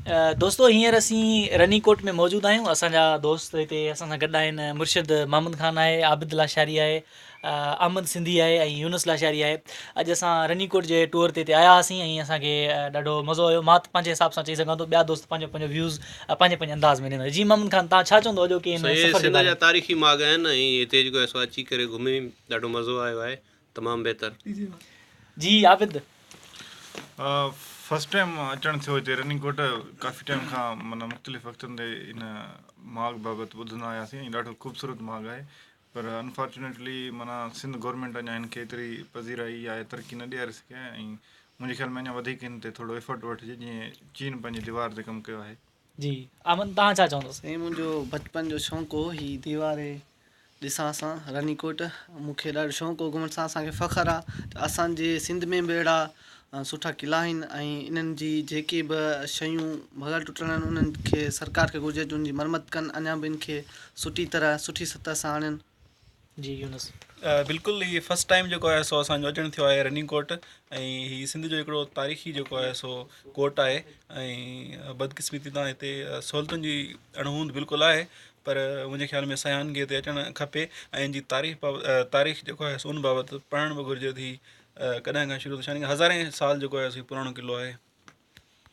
دوستو هينئر اسين رني ڪوٽ ۾ موجود آهيون اسان جا دوست هتي اسان سان گڏ آهن مرشد محمد خان آهي عابد لاشاري آهي احمد سنڌي آهي ۽ يونس لاشاري آهي اڄ اسان رني ڪوٽ جي ٽوئر تي هتي آيا هئاسين ۽ اسان کي ڏاڍو مزو آيو مان ته پنهنجي حساب سان چئي سگهان ٿو ٻيا دوست پنهنجو پنهنجو ويوز پنهنجي پنهنجي انداز ۾ ڏيندا جي محمد خان تان ڇا چوندو اڄوڪي هن سائين سفر جي سنڌ باري جا ۾ تاريخي ماڳ آهن ۽ هتي جيڪو آهي سو اچي ڪري گهمي ڏاڍو مزو آيو آهي تمام بهتر. جي عابد. فرسٽ ٽائيم اچڻ ٿيو هتي رني ڪوٽ ڪافي ٽائيم کان معنيٰ مختلف وقتن تي ان ماڳ بابت ٻڌندا آياسين ۽ ڏاڍو خوبصورت ماڳ آهي پر انفارچونيٽلي معنيٰ سنڌ گورنمينٽ اڃا هن کي ايتري پذيرائي يا ترقي نه ڏياري سگهي آهي ۽ منهنجي خيال ۾ اڃا وڌيڪ هن تي ٿورو ايفرٽ وٺجي جيئن چين پنهنجي ديوار تي ڪم ڪيو آهي. جي احمد توهان ڇا چوندو. سائين منهنجو بچپن جو شوق هو هي ديوار ڏسان سان رني ڪوٽ مون کي ڏاڍو شوق هو گهمڻ سان اسان کي فخر آ ته اسان جي سنڌ ۾ به اهڙا سٺا قلعا آهن ۽ انهن جي جيڪي به شيون ڀڳل ٽٽل آهن انهن کي سرڪار کي گهرجي ته ان جي مرمت ڪن اڃا به ان کي سٺي طرح سٺي سطح سان آڻين. جي يونس. بلڪل هي فرسٽ ٽائيم جيڪو آهي سو اسان جو اچڻ ٿيو آهي رني ڪوٽ ۽ هي سنڌ جو هڪڙو تاريخي جيڪو آهي سو ڪوٽ آهي ۽ بدقسمتي تان هتي سهولتن جي اڻهوند بلڪل آهي پر منهنجي خيال ۾ سياحن کي هتي اچڻ کپي ۽ ان جي تاريخ بابت تاريخ جيڪو آهي سو ان بابت پڙهڻ به گهرجي ٿي ڪڏهن کان شروع ٿيو يعني هزارين سال جيڪو آهي سو پراڻو قلعو آهي.